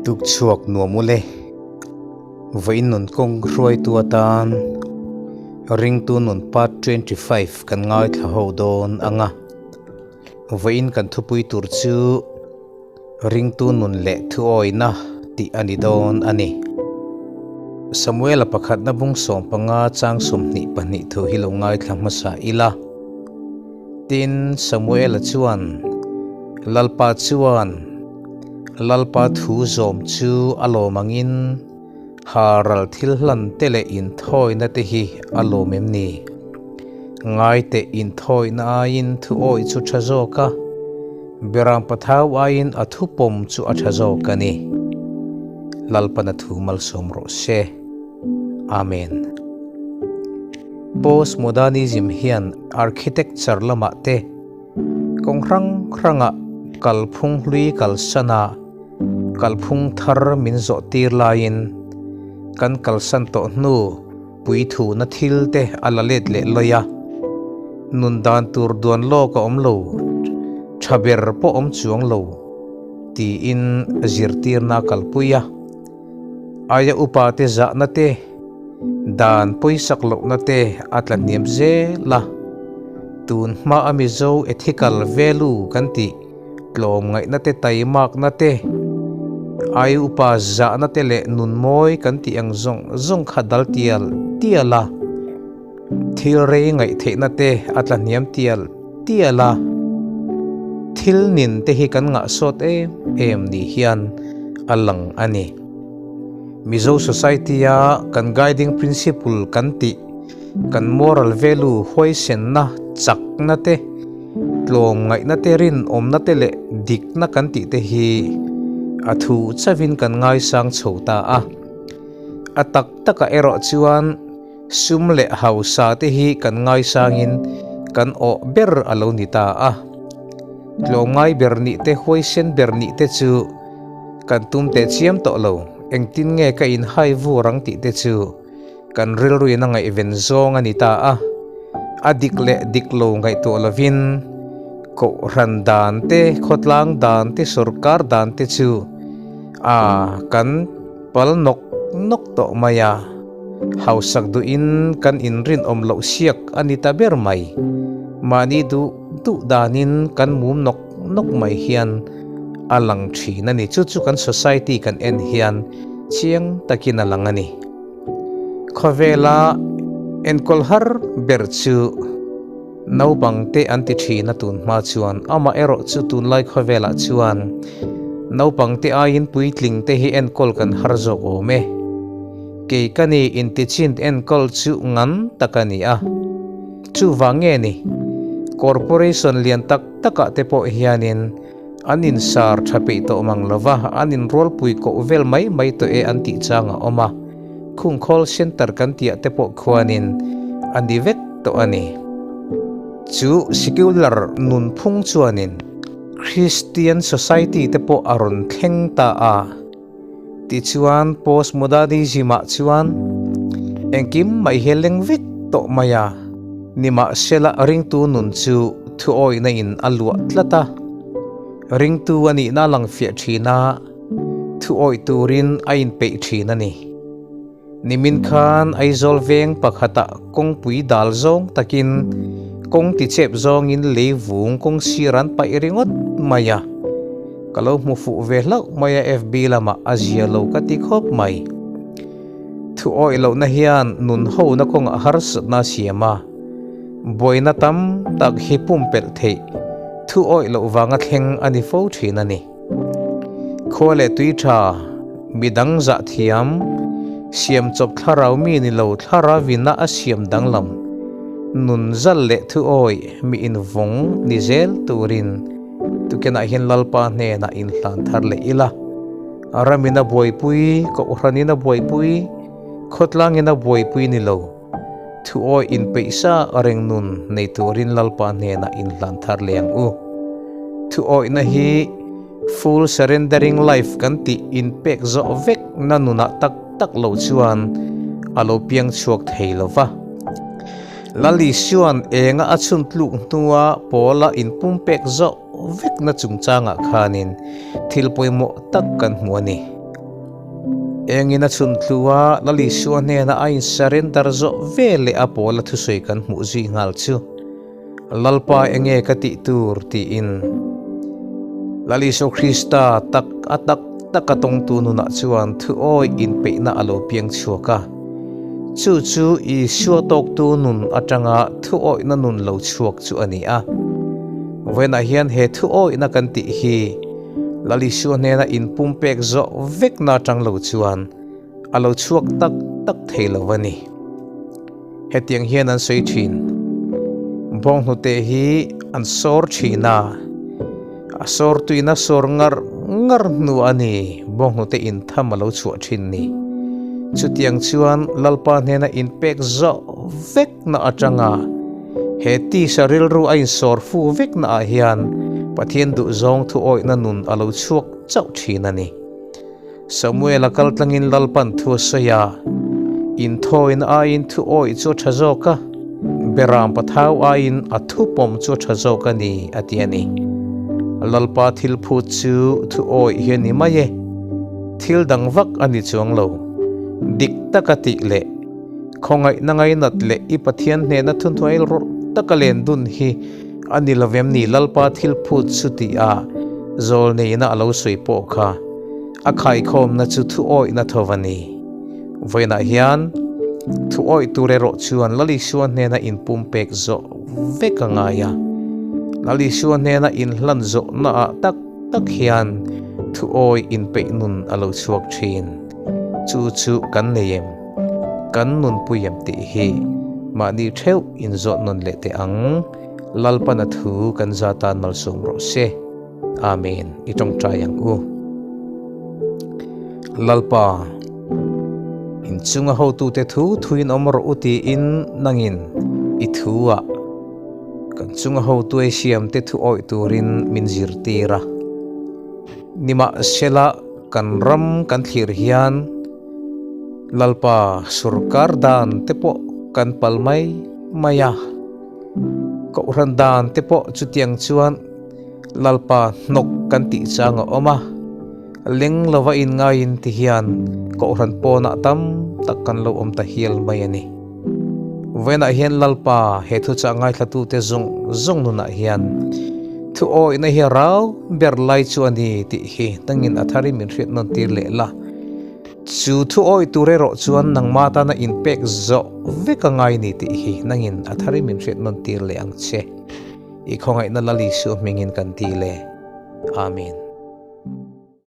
Tuk chhuak nuam ule. Vawiin nun kawng hruaitu atan ringtu nun part 25 kan ngaithla ho dawn ang a. Vawiin kan thupui tur chu ringtu nun leh thuawina tih a ni dawn a ni. Samuela pakhatna bung 15 chang 22 thu hi lo ngaithla hmasa ila. Tin, Samuela chuan, Lalpa chuan Lalpa thu zawm chu a lawm angin haral thil hlan te leh inthawina te hi a lawm em ni? Ngai teh inthawina aiin thu awih chu tha zawk a, Beram pathau aiin a thu pawm chu a tha zawk a ni. Lalpan a thu malsawm rawh se. Amen. Postmodernism hian architecture lamah te kawng hrang hrangah kalphung hlui kalsana kalphung thar min zawh tir laiin kan kalsan tawh hnu puithuna thil te a la let leh lawi a, nun dan tur duan lawk a awm lo, tha ber pawh awm chuang lo tiin zirtirna a kalpui a. Aia upa te zahna te, dan pawisak lohna te a tla hniam zel a. Tun hma a Mizo ethical value kan tih tlawmngaihna te taimakna te, aia upa zahna te leh nun mawi kan tih ang zawng zawng kha dal tial tial a. Thil rei ngaihtheihna te a tla hniam tial tial a, thil nin te hi kan ngah sawt em em ni hian a lang a ni. Mizo society-a kan guiding principle kan tih, kan moral value huaisenna, chakna te, tlawmngaihna te, rinawmna te leh dikna kan tih te hi a thu chauhin kan ngaisang chho ta a. A tak takah erawh chuan Sum leh hausa te hi kan ngaisangin kan awh ber a lo ni ta a. Tlawmngai ber nih te huaisen ber nih te chu kan tum teh chiam tawh lo, engtin nge ka inhai vur ang tih te chu kan rilruin a ngaihven zawng a ni ta a. A dik leh dik lo ngaihtuah lovin kohhran dan te, khawtlang dan te, sorkar dan te chu a kan pal nawk nawk tawh mai a. Hausak duhin kan inrinawm loh siak a ni ta ber mai. Mahni duh duh danin kan mum nawk nawk mai hian a lang thin a ni. Chu chu kan society kan en hian chiang takin a lang a ni. Khawvela enkawl har ber chu naupang te an ti thin a tun hma chuan. Amaherawh chu tunlai khawvelah chuan naupang te aiin puitling te hi enkawl kan har zawk awm e. Kei ka ni intichint enkawl chu ngan tak a ni a. Chuvang nge ni? Corporation lian tak takah te pawh hianin an insar tha peih tawh mang lo va, an inrualpui koh vel mai mai tawh e an tih chang a awm a. Khung call center kan tihah te pawh khuanin a ni vek tawh a ni. Chu secular nunphung chuanin Christian society te pawh a rawn thleng ta a. Tichuan postmodernism-ah chuan engkim mai hi a leng vek tawh mai a, nimahsela ringtu nun chu thuawihna in a luah tlat a, ringtu a nihna a lang fiah thin a, thuawih turin a inpeih thin a ni. Nimin khan Aizawl veng pakhatah kawngpui dal zawng takin kawng tichep zawngin lei vung kawng sir an paih ringawt mai a, ka lo hmu fuh ve hlauh mai a FB lamah a zia lo ka ti khawp mai. Thu awih lohna hian nun hona kawngah harsatna a siam a, buaina tam tak hi pumpelh theih thu awih loh vanga thleng a ni fo thin a ni. Khua leh tui tha, midang zah thiam, siam chawp thlarau mi ni lo thlarau-ina a siam danglam, nun zal leh thu awih mi invawng ni zel turin tukenah hian Lalpa hnenah inhlan thar leh ila. Ramina buaipui, Kohhranina buaipui, khawtlangina buaipui ni lo, thu awih inpeihsa reng nun nei turin Lalpa hnenah inhlan thar leh ang u. Thu awihna hi full surrendering life kan tih inpek zawh vek na nunah tak tak lo chuan a lo piang chhuak thei lo va. Lal Isua'n enga a chhun tluk hnua Paula inpumpek zawh vekna chungchangah khanin thil pawimawh tak kan hmu a ni. Engin a chhun tlu a, Lal Isua hnena a in surrender zawh ve leh a pawl a thusawi kan hmuh zui nghal chu, Lalpa enge ka tih tur tiin. Lal Isua Krista tak a tak tak a tawngtu nunah chuan thuawi inpeihna a lo piang chhuak a. Chu chu Isua tawktu nun atanga thuawihna nun lo chhuak chu a ni a. Vawiinah hian he thuawihna kan tih hi Lal Isua hnena inpumpek zawh vekna atang lo chuan a lo chhuak tak tak thei lo a ni. Hetiang hian an sawi thin. Bawnghnute hi an sawr thin a, a sawr tuina sawr ngar ngar hnu a ni bawnghnute intham a lo chhuah thin ni. Chutiang chuan Lalpa hnena inpek zawh vekna atanga he tisa rilru a insawr fu vekna ah hian Pathian duhzawng thuawihna nun a lo chhuak chauh thin a ni. Samuel-a kal tlangin Lalpan thu a sawi a, Inthawina aiin thu awih chu a tha zawk a, Beram pathau aiin a thu pawm chu a tha zawk a ni, a ti a ni. Lalpa thil phut chu thu awih hi a ni mai e, thil dang vak a ni chuang lo. Dik taka tih leh khawngaihna ngainat leh i Pathian hnehna thunhnuai rawlh taka len dun hi A ni lovem ni Lalpa thil phut chu tih a zawlneihna a lo sawi pawh kha a khaikhawmna chu thu awihna tho a ni. Vawiinah hian thu awih tur erawh chuan Lal Isua hnena inpumpek zawh vek a ngai a. Lal Isua hnena inhlan zawhna ah tak tak hian thu awih inpeih nun a lo chhuak thin. Chu chu kan nei em? Kan nunpui em tih hi mahni theuh inzawt nawn leh teh ang. Lalpana thu kan za tan malsawm rawh se. Amen. I tawngtai ang u. Lalpa, inchunga hotute thu thuin awm rawh u tiin nangin i thu ah kan chunga hotu ei siamte thu awih turin min zirtir a. Nimahsela kan ram kan thlir hian Lalpa sorkar dan te pawh kan pal mai mai a, kohhran dan te pawh chutiang chuan Lalpa hnawk kan tih chang a awm a, leng lova inngaiin ti hian kohhran pawnah tam tak kan lo awm ta hial mai a ni. Vawiinah hian Lalpa he thuchah ngaithlatute zawng zawng nunah hian thu awihna hi a rau ber lai chu a ni tih hi tangin a tharin min hriat nawn tir leh la. Chu thu awih tur erawh chuan nangma tana inpek zawh vek a ngai ni tih hi nangin a tharin min hriat nawn tir leh ang che. I khawngaihna Lal Isua hmingin kan ti le. Amen.